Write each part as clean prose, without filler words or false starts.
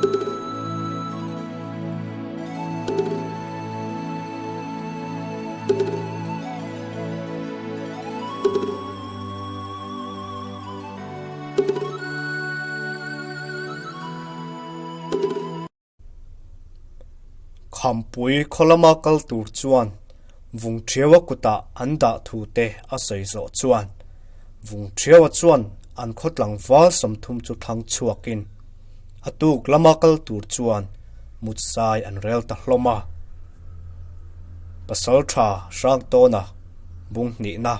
Khampui khaw lama kal tur chuan Vungṭhiaua kutah an dah thu te a sawi zawh chuan Vungṭhiaua chuan an khaw tlangval 30 chu thlang chhuakin a tuk lama kal tur chuan mutsai an rel ta hlawm a. Pasalṭha Hrangtawna bung hnihna.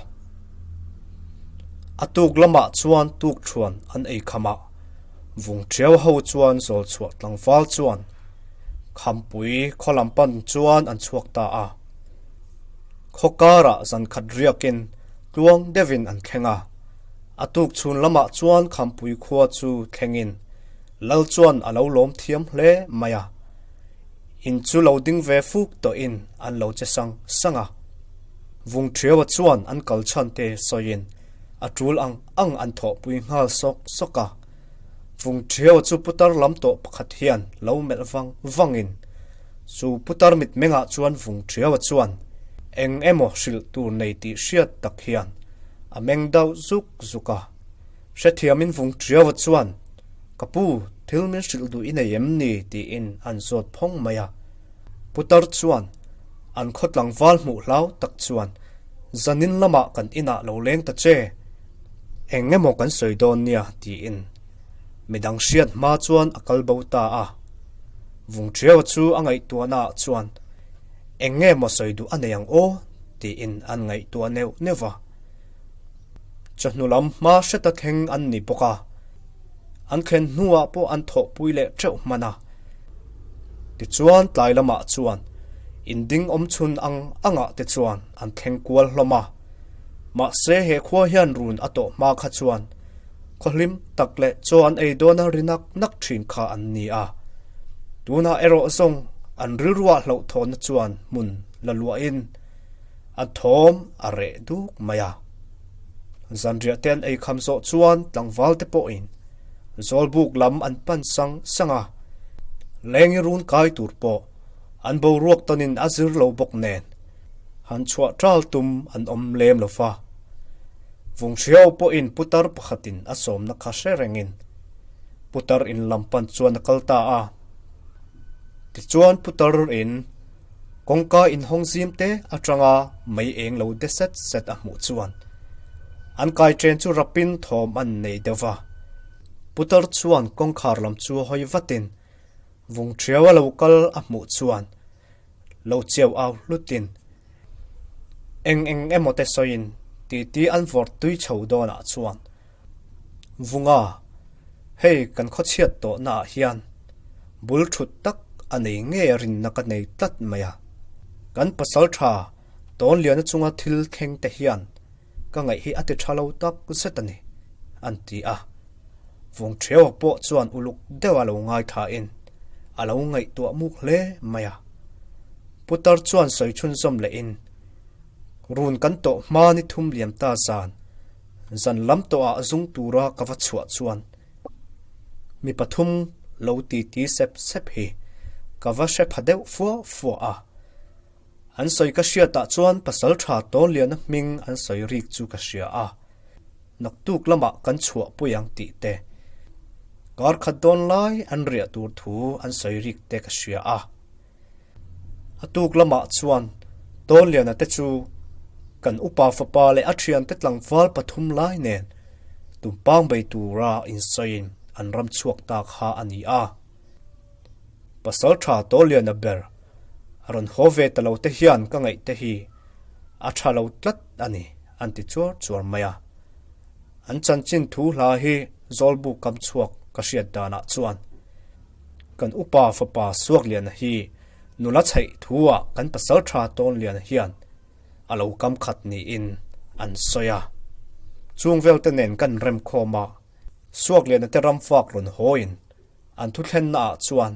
A tuk lamah chuan tukṭhuan an ei kham a, Vungṭhiau ho chuan zawl chhuah tlangval chuan Khampui khaw lam pan chuan an chhuak ta a. Khaw karah zan khat riakin tluang deuhin an thleng a. A tuk chhun lamah chuan Khampui khua chu thlengin Lal chuan a lo lawm thiam hle mai a. In chu lo ding ve fuk tawhin an lo che sang sang a. Vungṭhiaua chuan an kal chhan te sawiin a tul ang ang an thawhpui nghal sawk sawk a. Vungṭhiaua chu putar lam tawh pakhat hian lo melh vang vangin chu putar mitmengah chuan Vungṭhiaua chuan eng emaw hrilh tur nei tih hriat tak hian a meng deuh zuk zuk a. Hrethiamin Vungṭhiaua chuan, Ka pu, thil min hrilh duh i nei em ni? tiin an zawt phawng mai a. Putar chuan an khaw tlangval hmuh hlau tak chuan, Zanin lamah kan inah lo leng ta che, eng emaw kan sawi dawn nia, tiin midang hriat hma chuan a kal bo ta a. Vungṭhiaua chu a ngaihtuahnaah chuan, Eng nge maw sawi duh a nei ang aw? tiin an ngaihtuah neuh neuh va. Chawhnu lam hma hreta thleng an ni bawk a, an thlen hnuah pawh an thawhpui leh teuh hman a. Tichuan tlai lamah chuan inding awm chhun ang angah te chuan an thleng kual hlawm a. Mahse he khua hian run a tawh hma kha chuan khaw hlim tak leh chaw an ei dawna ri nak nak thin kha an ni a. Tunah erawh zawng an rilruah hlauhthawnna chuan hmun la luahin A thawm a reh duk mai a. Zanriah te an ei kham zawh chuan tlangval te pawhin Zawlbuk lam an pan sang sang a, lengi run kai tur pawh an boruak tawnin a zir lo bawk nen han chhuah ṭal tum an awm lem lo va. Vunghriau pawhin putar pakhatin a sawmna kha hre rengin putar in lam pan chuan a kal ta a. Tichuan putar in Kawngka inhawng zim te atanga mei eng lo de set set a hmuh chuan an kai chen chu rapin thawm an nei deuh va. Putar chuan kawngkhar lam chu hawi vatin Vungṭhiau a lo kal a hmuh chuan lo chiau au hlutin eng eng emaw te sawiin titi an vawrh tui chho dawnah chuan Vunga, hei kan khawchhiat tawhnaah hian bul thut tak a nei ngei a rinna ka nei tlat mai a. Kan pasal tha Tawnliana chunga thil thleng te hian ka ngaih hi a ti tha lo tak zet a ni, an ti a. Vungṭhiaua pawh chuan uluk deuh a lo ngaithlain a lo ngaihtuah muk hle mai a. Putar chuan sawi chhunzawm lehin, Run kan tawh hma ni thum liam ta zan, Zan lam tawhah zung tura ka va chhuah chuan mi pathum lo titi sep sep hi ka va hre pha deuh fua fua a. An sawi ka hriatah chuan pasal tha Tawnliana hming an sawi rik chu ka hria a, naktuk lamah kan chhuah pui ang tih te, kar khat dawn lai an riah tur thu an sawi rik te ka hria a. A tuk lamah chuan Tawnliana te chu kan upa fapa leh a thiante tlangval pathum lai nen tumpang bei tura insawiin an ram chhuak ta kha a ni a. Pasaltha Tawnliana ber a rawn haw ve ta lo te hian ka ngaih te hi a tha lo tlat a ni an ti chuar chuar mai a. An chanchin thu hla hi Zawlbuk kam chhuak ka hriat danah chuan Kan upa fapa Suakliana hi nula chheih thu-ah kan pasal tha Tawnliana hian a lo kam khat niin an sawi a. Chung velte nen kan rem khawm a, Suakliana te ram fak rawn hawiin an thuthlennaah chuan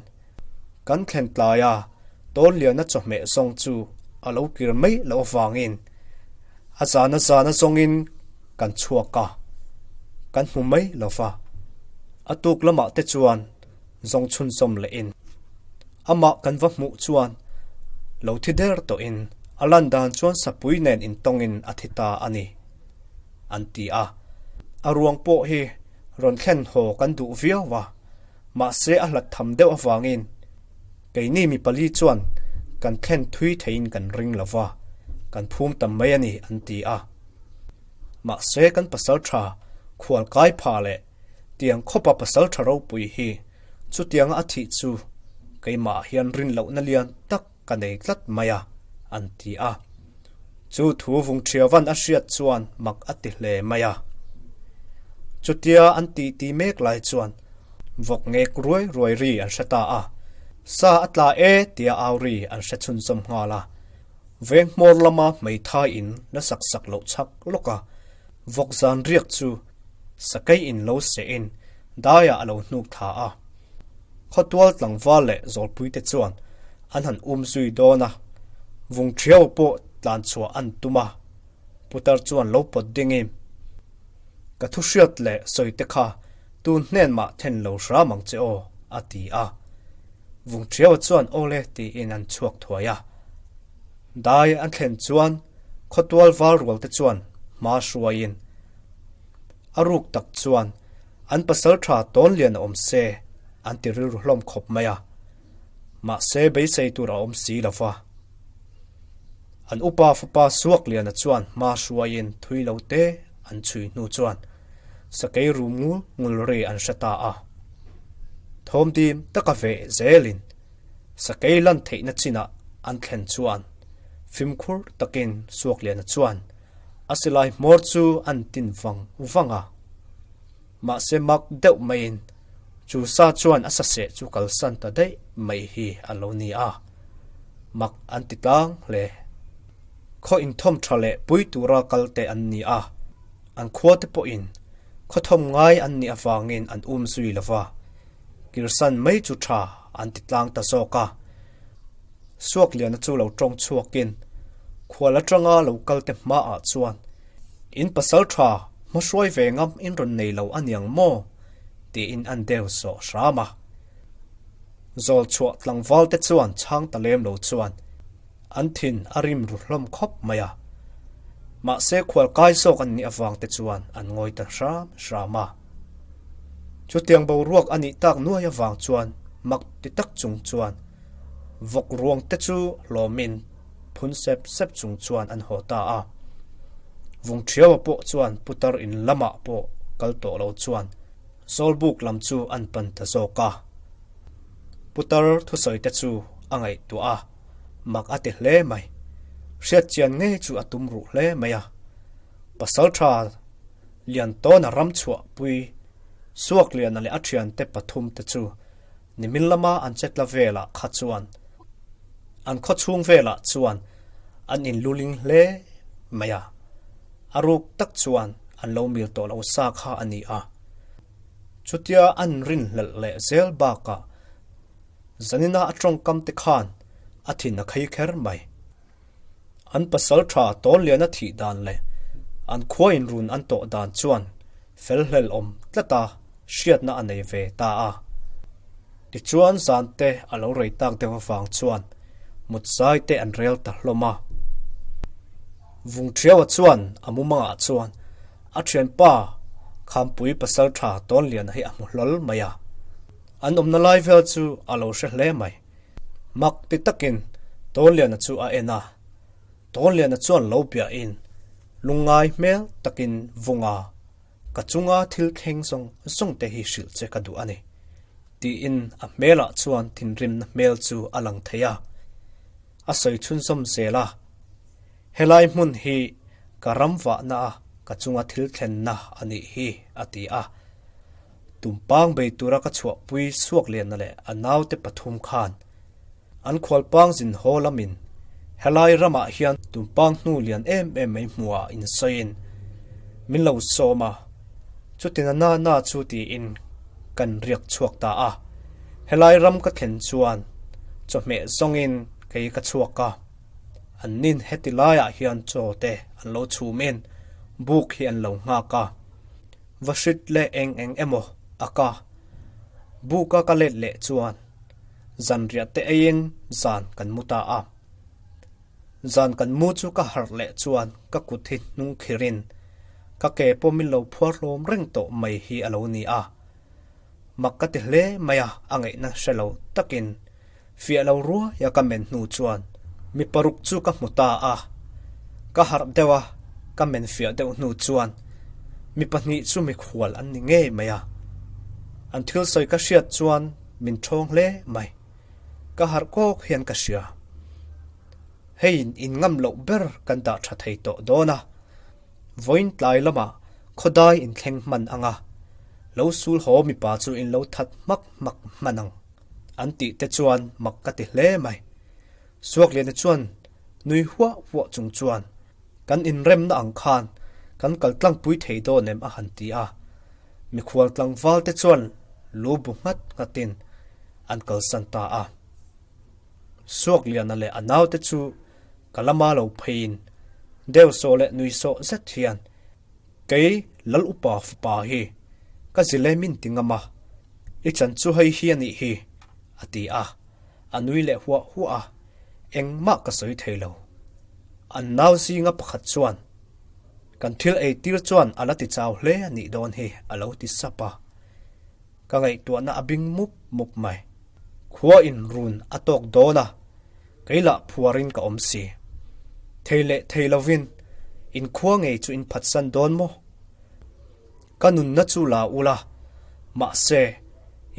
kan thlen tlaia Tawnliana chawhmeh zawng chu a lo kir mai loh avangin a zana zana zawngin kan chhuak a, kan hmu mai lo va. A tuk lamah te chuan. Zawng chhunzawm lehin amah kan va hmuh chuan lo thi der tawhin a lan dan chuan sapui nen intawngin a thi ta a ni, an ti a. A ruang pawh hi rawn thlen haw kan duh viau a, mahse a hlat tham deuh avangin keini mi pali chuan kan thlen thui theiin kan ring lo va, kan phum tam mai a ni, an ti a. Mahse kan pasal tha khual kai pha leh Tiang khawpa pasal tha ropui hi chutianga a thih chu keimah hian rin lohna lian tak ka nei tlat mai a, an ti a. Chu thu vung thiavan a hriat chuan mak a ti hle mai a. Chutia an titi mek lai chuan vawk ngek ruai ruai ri an hre ta a, sa a tla e tia au ri an hre chhunzawm nghal a. Veng hmawr lama hmeithai in la sak sak loh chhak lawk a, vawk zan riak chu Sakei in lo seh in daiah a lo hnuk thla a. Khawtual tlangval leh zawlpui te chuan an han um zui dawn a, vung thiau pawh tlan chhuah an tum a, putar chuan lo pawt ding in, Ka thu hriat leh sawi te kha tun hnen mah then lo hram ang che aw, a ti a. Vung thiau chuan aw le tiin an chhuak thuai a. Dai an thlen chuan khawtual val rual te chuan hma hruaiin A ruk tak chuan an pasal tha tawn lian a awm se an ti rilru hlawm khawp mai a, mahse beisei tur a awm si lo va. An upa fapa Suakliana chuan hma hruaiin thui lo te an chhui hnu chuan sakei rum ngul ngul ri an hre ta a. Thawmdim taka veh zelin sakei lan theihna chinah an thlen chuan fimkhur takin Suakliana chuan A silai hmawr chu an tin vang vang a, mahse mak deuh maiin chu sa chuan a saseh chu kalsan ta daih mai hi a lo ni a, mak an ti tlang hle. Khaw inthawm tha leh pui tura kal te an ni a, an khua te pawhin khaw thawm ngai an nih avangin an um zui lo va, kirsan mai chu tha an ti tlang ta zawk a. Suakliana chu lo tawng chhuakin khual atanga lo kal te hmaah chuan, In pasal tha hmahruai ve ngam in rawn nei lo aniang maw? tiin an deu sawh hram a. Zawl chhuah tlangval te chuan chhang ta lem lo chuan an thin a rim ru hlawm khawp mai a. Mahse khual kai zawk an nih avang te chuan an ngawi ta hram hram a. Chutiang boruak a nih tak nuai avang chuan mak ti tak chung chuan Vawk ruang te chu hlawmin phun sep sep chung chuan an haw ta a. Vung Thiaua pawh chuan putar in lamah pawh kal tawh lo chuan Zawlbuk lam chu an pan ta zawk a. Putar thusawi te chu a ngaihtuah a, mak a ti hle mai. Hriatchian ngei chu a tum ruh hle mai a. Pasaltha Liantawna ram chhuah pui Suakliana leh a thiante pathum te chu Nimin lama an chetla velah kha chuan an khaw chhung velah chuan an inluling hle mai a, a ruk tak chuan an lo mil tawh lo sa kha a ni a. Chutia an rinhlelh leh zel bakah zanina a tawngkam te khan a thin a khei kher mai. An pasal tha Tawnliana thih dan leh an khua inrun an tawh dan chuan fel hlel awm tlata hriatna a nei ve ta a. Tichuan zan te a lo rei tak deuh avang chuan mutzai te an rel ta hlawm a. Vungthiaua chuan a mumangah chuan a thianpa Khampui pasal tha Tawnliana hi a hmu hlawl mai a. An awmna lai vel chu a lo hre hle mai. Mak ti takin Tawnliana chu a en a, Tawnliana chuan lo biahin lungngai hmel takin Vunga, ka chunga thil thleng zawng zawng te hi hrilh che ka duh a ni, tiin a hmelah chuan thinrimna hmel chu a lang thei a. A sawi chhunzawm zel a, Helai hmun hi ka ram vahna a ka chunga thil thlenna a nih hi, a ti a. Tumpang bei tura ka chhuahpui Suakliana leh a naute pathum khan an khualpang zin haw lamin helai ramah hian tumpang hnu lian em em mai hmuhah insawiin min lo sawm a, chutin a na na chu tiin kan riak chhuak ta a. Helai ram ka thlen chuan chawhmeh zawngin kei ka chhuak a, an nin heti laiah hian chaw te an lo chhumin buk hi an lo nghak a. Va hrit leh eng eng emaw a ka. Buka ka let leh chuan zanriah te eiin zan kan mu ta a. Zan kan mu chu ka harh leh chuan ka kut hi hnung khirin ka ke pawh min lo phuar hlawm reng tawh mai hi a lo ni a. Mak ka ti hle mai a, a ngaihna hre lo takin fiah lo ruaia ka men hnu chuan mi paruk chu ka hmu ta a. Ka harh deuh a, ka men fiah deuh hnu chuan mi pahnih chu mikhual an ni ngei mai a. An thil sawi ka hriat chuan min ṭhawng hle mai. Ka harh kawk hian ka hria. Hei in ngam loh ber kan dah tha thei tawh dawn a. Vawiin tlai lamah khawdai in thleng hman ang a, lo sul haw mipa chu in lo that hmak hmak hman ang an tih te chuan mak ka ti hle mai. Suakliana chuan nui huah huah chung chuan kan inremna ang khan kan kal tlangpui thei dawn em a han ti a. Mikhual tlangval te chuan lu bu nghat nghatin an kalsan ta a. Suakliana leh a naute chu ka lama lo pheiin deuh sawh leh nui sawh zet hian kei Lal upa fapa hi ka zile min ti ngam a, i chan chu hei hi a nih hi a ti a, a nui leh huah huah a, engmah ka sawi thei lo. An nau zinga pakhat chuan Kan thil ei tir chuan a la ti chau hle a nih dawn hi a lo ti sap a. Ka ngaihtuahna a bing mup mup mai. Khua in run a tawk dawn a, kei lah phuarin ka awm si. Thei leh thei lovin in khua ngei chu in phatsan dawn maw? Ka nunna chu la ula, mahse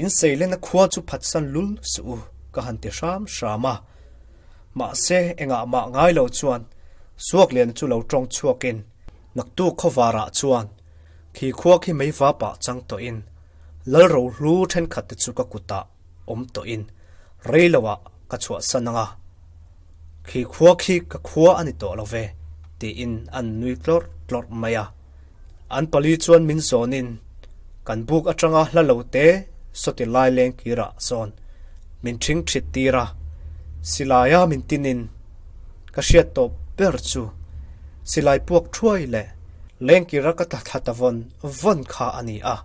in seilena khua chu phatsan lul suh u ka han ti hram hram a. Mahse engah mah ngai lo chuan Suakliana chu lo tawng chhuakin naktuk khawvarah chuan khi khua khi meiva pah chang tawhin lal rohlu thenkhat te chu ka kutah awm tawhin rei loah ka chhuahsan ang a, khi khua khi ka khua a ni tawh lo ve tiin an nui tlawrh tlawrh mai a. An pali chuan min zawnin kan buk atanga hla lo te sawti lai leng kirah sawn min thing thit tir a, silaia min tinin ka hriat tawp ber chu silai puak thuai leh leng kira ka tla thla ta vawn vawn kha a ni a,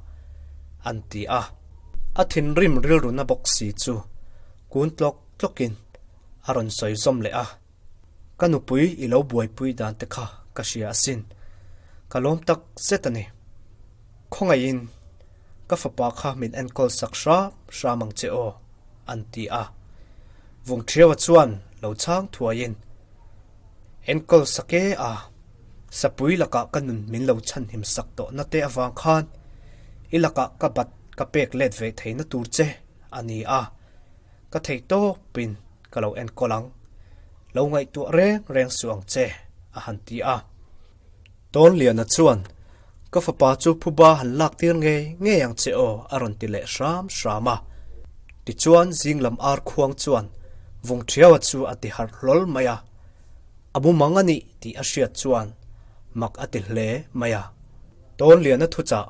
an ti a. A thinrim rilruna bawk si chu kun tlawk tlawkin a rawn sawi zawm leh a. Ka nupui i lo buaipui dan te kha ka hria asin. Ka lawm tak zet a ni. Khawngaihin ka fapa kha min enkawl sak hram hram ang che aw, an ti a. Vungṭhiaua chuan lo chhang thuaiin, Enkawl sak e a, sapui lakah ka nun min lo chhanhim sak tawhna te avang khan i lakah ka bat ka pek let ve theihna tur che a ni a. Ka thei tawpin ka lo enkawl ang, lo ngaihtuah reng reng suh ang che, a han ti a. Tawnliana chuan, Ka fapa chu phuba han lak tir ngei ngei ang che aw, a rawn ti leh hram hram a. Tichuan zinglam ar khuang chuan Vungṭhiaua chu a ti harh hlawl mai a. A mumang a nih tih a hriat chuan mak a ti hle mai a. Tawnliana thuchah,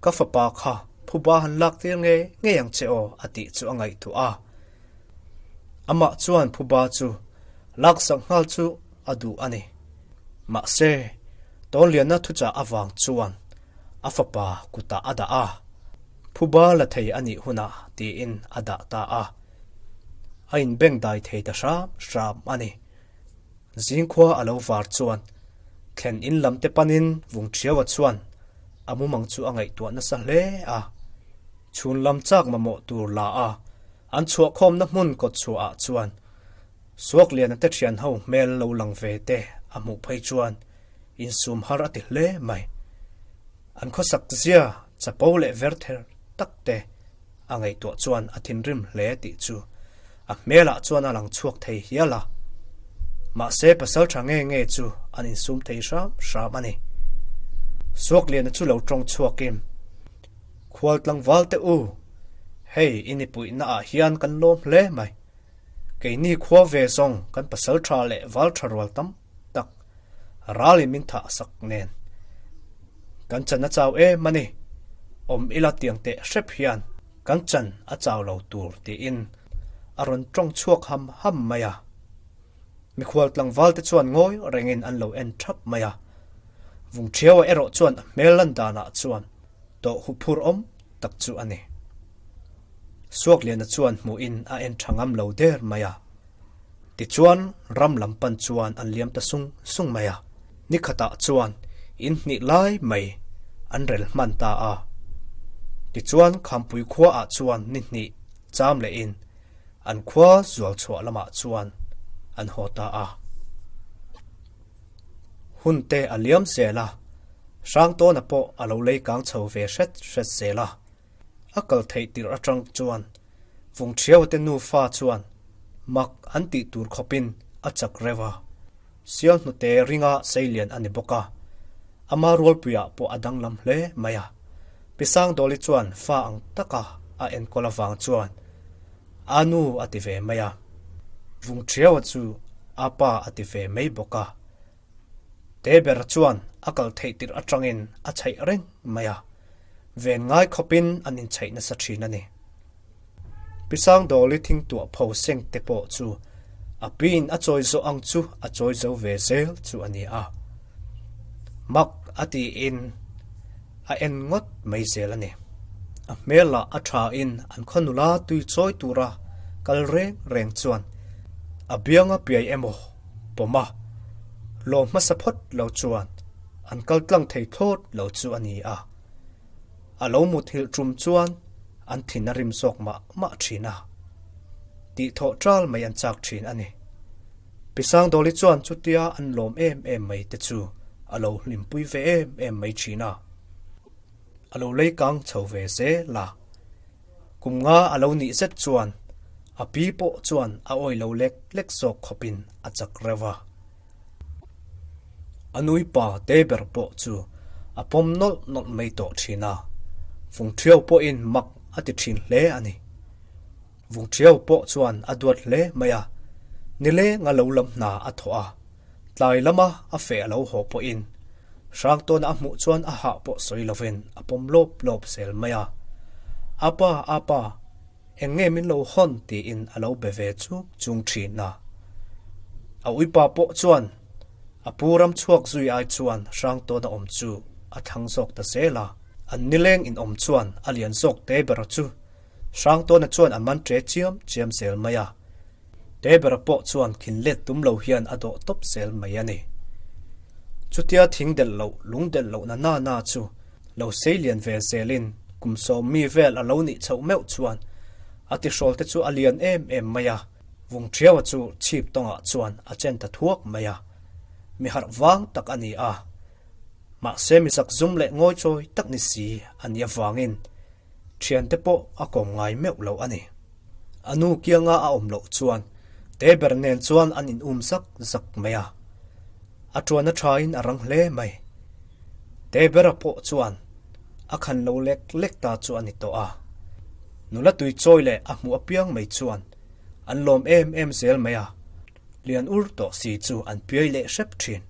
Ka fapa kha phuba han lak tir ngei ngei ang che aw a tih chu a ngaihtuah a. Amah chuan phuba chu laksak nghal chu a duh a ni. Mahse, Tawnliana thuchah avang chuan a fapa kutah a dah a, phuba la thei a nih hunah tiin a dah ta a. A inbengdai thei ta hram hram a ni. Zingkhua a lo var chuan thlen in lam te panin Vungṭhiaua chuan a mumang chu a ngaihtuah nasa hle a. Chhun lam chak mamawh tur la a, an chhuahkhawmna hmun kawtchhuah ah chuan Suakliana te thian ho hmel lo lang ve te a hmuh phei chuan insum har a ti hle mai. An khawsak zia chapo leh verther tak te a ngaihtuah chuan a thinrim hle tih chu a hmelah chuan a lang chhuak thei hial a. Mahse pasal tha nge nge chu an insum thei hram hram a ni. Suakliana chu lo tawng chhuakin, Khual tlangval te u, hei i nipuihna ah hian kan lawm hle mai. Keini khua ve zawng kan pasal tha leh val tha rual tam tak ralin min thah sak nen kan chan a chau em a ni. Awm ila tiang teh hrep hian kan chan a chau lo tur tiin a rawn tawng chhuak ham ham mai a. Mikhual tlangval te chuan ngawi rengin an lo en thap mai a. Vungṭhiaua erawh chuan a hmel lan danah chuan tawh huphur awm tak chu a ni. Suakliana chuan hmuhin a en tha ngam lo der mai a. Tichuan ram lam pan chuan an liam ta sung sung mai a. Ni khatah chuan in hnih lai mai an rel hman ta a. Tichuan Khampui khuaah chuan ni hnih cham lehin an khua zual chhuah lamah chuan an haw ta a. Hun te a liam zel a, Hrangtawna pawh a lo lei kang chho ve hret hret zel a. A kal theih tirh atang chuan Vungṭhiaua te nufa chuan mak an tih tur khawpin a chak reuh a. Sial hnute ringa seilian a ni bawk a, ama rualpuiah pawh a danglam hle mai a. Pi Sangdawli chuan fa ang taka a enkawl avang chuan a nu a ti ve mai a, Vungṭhiaua chu a pa a ti ve mai bawk a. Tebera chuan a kal theih tirh atangin a chhaih reng mai a, ven ngai khawpin an inchhaih nasa thin a ni. Pi Sangdawli thingtuah pho seng te pawh chu a piin a chawi zawh ang chu a chawi zo ve zel chu a ni a, mak a tiin a en ngawt mai zel a ni. A hmelah a thain an khaw nula tui chawi tura kal reng reng chuan a bianga piai emaw pawm a, lawm hmasa phawt lo chuan an kal tlang thei thlawt lo chu a ni a. A lo muthilh tum chuan an thin a rim zawk mah mah thin a, tih thawh ṭal mai an chak thin a ni. Pi Sangdawli chuan chutia an lawm em em mai te chu a lo hlimpui ve em em mai thin a. A lo lei kang chho ve zel a. Kum nga a lo nih zet chuan a pi pawh chuan a awi lo lek lek zawk khawpin a chak reuh a. A nui pa te ber pawh chu a pawm nawlh nawlh mai tawh thin a, Vungṭhiau pawhin mak a ti thin hle a ni. Vungṭhiau pawh chuan a duat hle mai a, nileng a lo lam hna a thawh a, tlai lama a feh a lo haw pawhin Hrangtawna a hmuh chuan a hah pawh sawi lovin a pawm lawp lawp zel mai a. Apa, apa, eng nge min lo hawn tiin a lo be ve chuk chung thin a. A uipa pawh chuan a pu ram chhuak zui ai chuan Hrangtawna awm chu a thlang zawk ta zel a. An nileng inawm chuan a lian zawk te ber chu Hrangtawna chuan a man ṭe chiam chiam zel mai a. Tebera pawh chuan khin let tum lo hian a dawh tawp zel mai a ni. Chutia thing delh loh, lung delh loh na na na chu lo sei lian ve zelin kum sawmmi vel a lo nih chhoh meuh chuan a tihrawl te chu a lian em em mai a, Vungṭhiaua chu chhip tawngah chuan a chen ta thuak mai a. Mi harh vang tak a ni a, mahse mi zakzum leh ngawichawi tak ni si a nih avangin Thiante pawh a kawm ngai meuh lo a ni. A nu kianga a awm loh chuan Teber nen chuan an in um zak zak mai a. A tuan a thain a rang hle mai. Tebera pawh chuan a khan lo lek lek ta chu a ni tawh a. Nula tui chawi leh a hmuh apiang mai chuan an lawm em em zel mai a. Lian ur tawh si chu an piai leh hrep thin.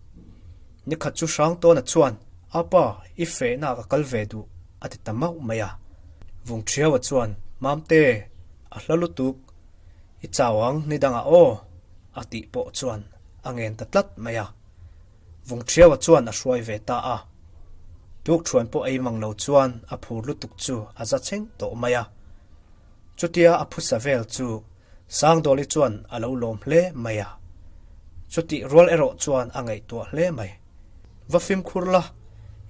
Nikhat chu Hrangtawna chuan, Apa, i fehna ka kal ve duh, a ti ta mauh mai a. Vungṭhiaua chuan, Mamte, a hla lutuk, i chau ang ni dangah aw, a tih pawh chuan a ngen ta tlat mai a. Vungṭhiaua chuan a hruai ve ta a. Tukṭhuan pawh ei mang lo chuan a phur lutuk chu a za cheng tawh mai a. Chutia a phusa vel chu Sangdawli chuan a lo lawm hle mai a. Chutih rual erawh chuan a ngaihtuah hle mai. Va fimkhur la,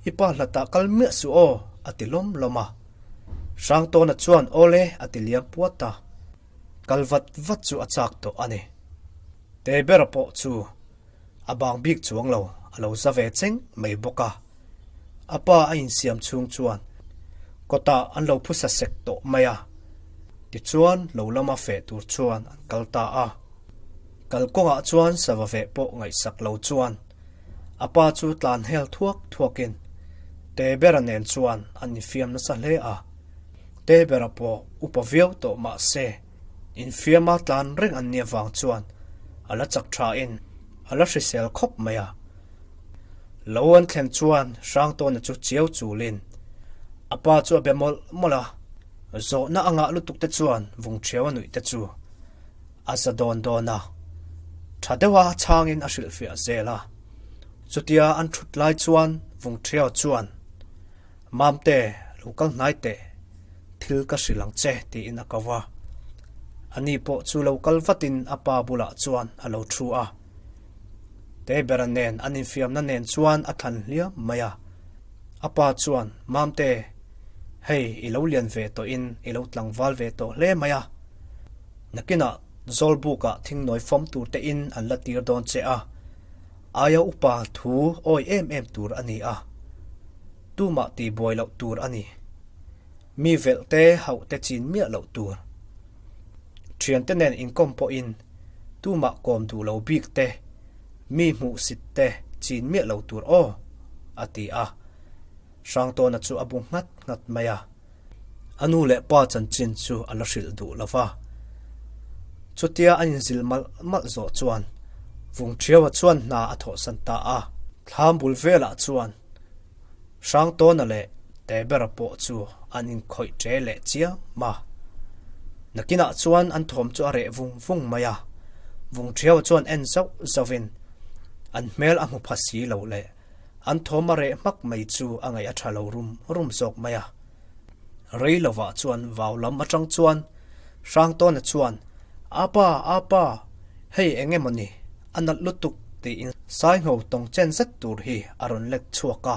i pa hlatah kal miah suh aw, a ti lawm lawm a. Hrangtawna chuan awle a ti liam puat a. Kal vat vat chu a chak tawh a ni. Tebera pawh chu a bang bik chuang lo, a lo za ve cheng mai bawk a. A pa a insiam chhung chuan kawtah an lo phusa sek tawh mai a, tichuan lo lama feh tur chuan an kal ta a. Kalkawngah chuan sava veh pawh ngaihsak lo chuan a pa chu tlan hel thuak thuakin Tebera nen chuan an infiam nasa hle a. Tebera pawh upa viau tawh mah se infiama tlan reng an nih avang chuan a la chak thain a la hrisel khawp mai a. Lo an thlen chuan Hrangtawna chu chiau chulin a pa chu a be mawlh mawlh a, zawhna a ngah lutuk te chuan Vungṭhiau a nuih te chu a za dawn dawn a, ṭha deuha chhangin a hrilhfiah zel a. Chutia an ṭhut lai chuan Vungṭhiau chuan, Mamte, lo kal hnai teh. thil ka hrilh ang che tiin a ko va. Ani pawh chu lo kal vatin a pa bulah chuan a lo thu a. Tebera nen an infiamna nen chuan a thlan hliam mai a. A pa chuan, Mamte, hei i lo lian ve tawhin i lo tlangval ve tawh hle mai a. Nakinah Zawlbukah thingnawi fawm tur tein an la tir dawn che a. Aia upa thu awi em em tur a ni a. Tumah tihbuai loh tur a ni. Mi velh te hauh te chin miah loh tur. Thiante nen inkawm pawhin tumah kawm duh lo bik te, mi hmuhsit te chin miah lo tur aw, a ti a. Hrangtawna chu a bu nghat nghat mai a. A nu leh pa chanchin chu a la hrilh duh lo va. Chutia a inzil malh malh zawh chuan Vungṭhiaua chuan hna a thawhsan ta a. Thlam bul velah chuan Hrangtawna leh Tebera pawh chu an inkhawih ṭe leh chiam a. Nakinah chuan an thawm chu a reh vung vung mai a. Vungṭhiaua chuan en zauh zauhin an hmel a hmu pha si lo leh an thawm a reh hmak mai chu a ngaih a ṭha lo rum rum zawk mai a. Rei lovah chuan vau lam aṭang chuan Hrangtawna chuan, Apa, apa, hei eng emaw ni, a nalh lutuk tiin Saingho tawng chen zet tur hi a rawn lek chhuak a.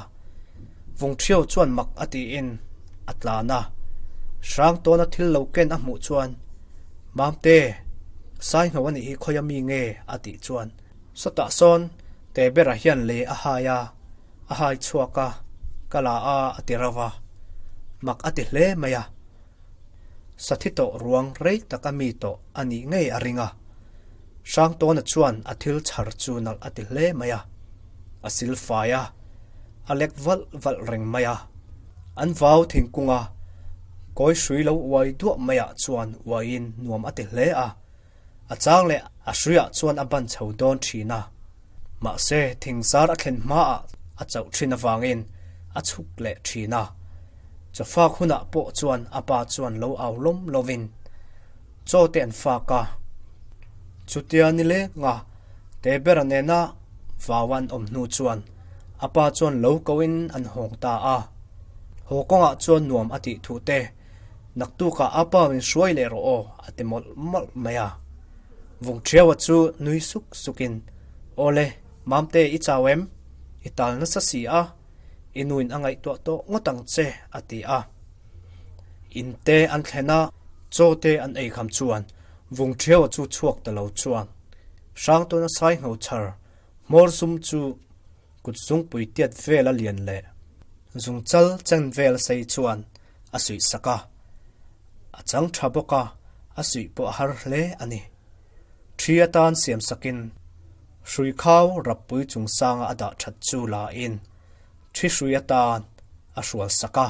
Vungṭhio chuan mak a tiin a tlan a. Hrangtawna thil lo ken a hmuh chuan, Mamte, Saingho a nih hi khawia mi nge? a tih chuan, Sawtah sawn Tebera hian lei a hai a, a hai chhuak a, ka la a a ti rauh a, mak a ti hle mai a. Sathi tawh ruang rei tak a mi tawh a nih ngei a ring a. Hrangtawna chuan a thil chhar chu nalh a ti hle mai a, a sil fai a, a lek valh valh reng mai a. An vau thingkung a, kawi hrui lo uai duah maiah chuan uaiin nuam a ti hle a. A chang leh a hruiah chuan a ban chho dawn thin a, mahse thingzar a thlen hmaah a chauh thin avangin a chhuk leh thin a. Chawfak hunah pawh chuan a pa chuan lo au lawm lovin chaw te an fak a. Chutia ni lenga Tebera nena vau an awm hnu chuan a pa chuan lo koin an hawng ta a. Haw kawngah chuan nuam a tih thu te Naktukah a pa min hruai leh rawh aw a ti mawlh mawlh mai a. Vungṭhiaua chu nui suk sukin, Awle, Mamte i chau em? I tal nasa si a, i nuin a ngaihtuah tawh ngawt ang che a ti a. In te an thlen a, chaw te an ei kham chuan Vungṭhiaua chu chhuak ta lo chuan Hrangtawna Saingho chhar hmawr zum chu kut zungpui tiat vel a lian leh zungchal chen vel sei chuan a suih sak a, a chang tha bawk a, a suih pawh a har hle a ni. Thi atan siam sakin hrui khau rappui chung sanga a dah that chu la in thi hrui atan a hrual sak a,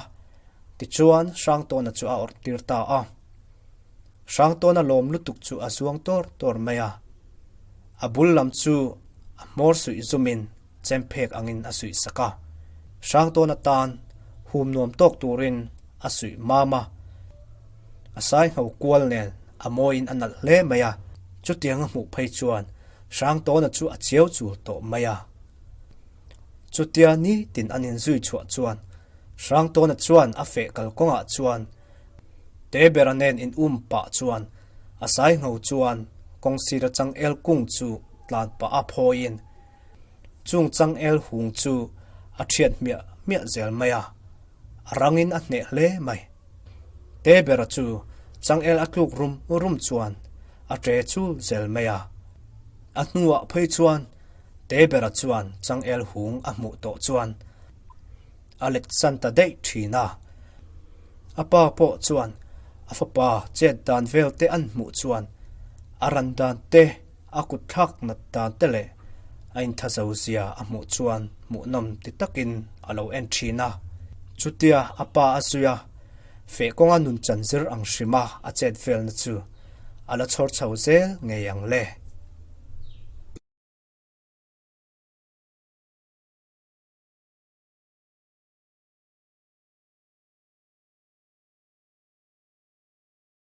tichuan Hrangtawna chu a awrh tir ta a. Hrangtawna lawm lutuk chu a zuang tawr tawr mai a, a bul lam chu a hmawr suih zumin chemphek angin a suih sak a. Hrangtawna tan hum nuam tawk turin a suih mam a, a saingho kual nen a mawiin a nalh hle mai a. Chutiang a hmuh phei chuan Hrangtawna chu a chiau chul tawh mai a. Chutia nitin an inzui chhuah chuan Hrangtawna chuan a feh kalkawngah chuan Tebera nen in um pah chuan a saingho chuan kawngsir atang el kung chu tlan pah a phawiin chung changel hung chu a thiat hmiah hmiah zel mai a, a rangin a hneh hle mai. Tebera chu changel a tluk rum rum chuan a tre chul zel mai a, a hnuah phei chuan Tebera chuan changel hung a hmuh tawh chuan a let san ta daih thin a. A pa pawh chuan a fapa chet dan vel te an hmuh chuan a ran dan te, a kut thlak nat dan te leh a inthazo zia a hmuh chuan hmuhnawm ti takin a lo en thin a. Chutia a pa a zui a, feh kawnga nun chan zir ang hrima a chet velna chu a la chhawr chho zel ngei ang le.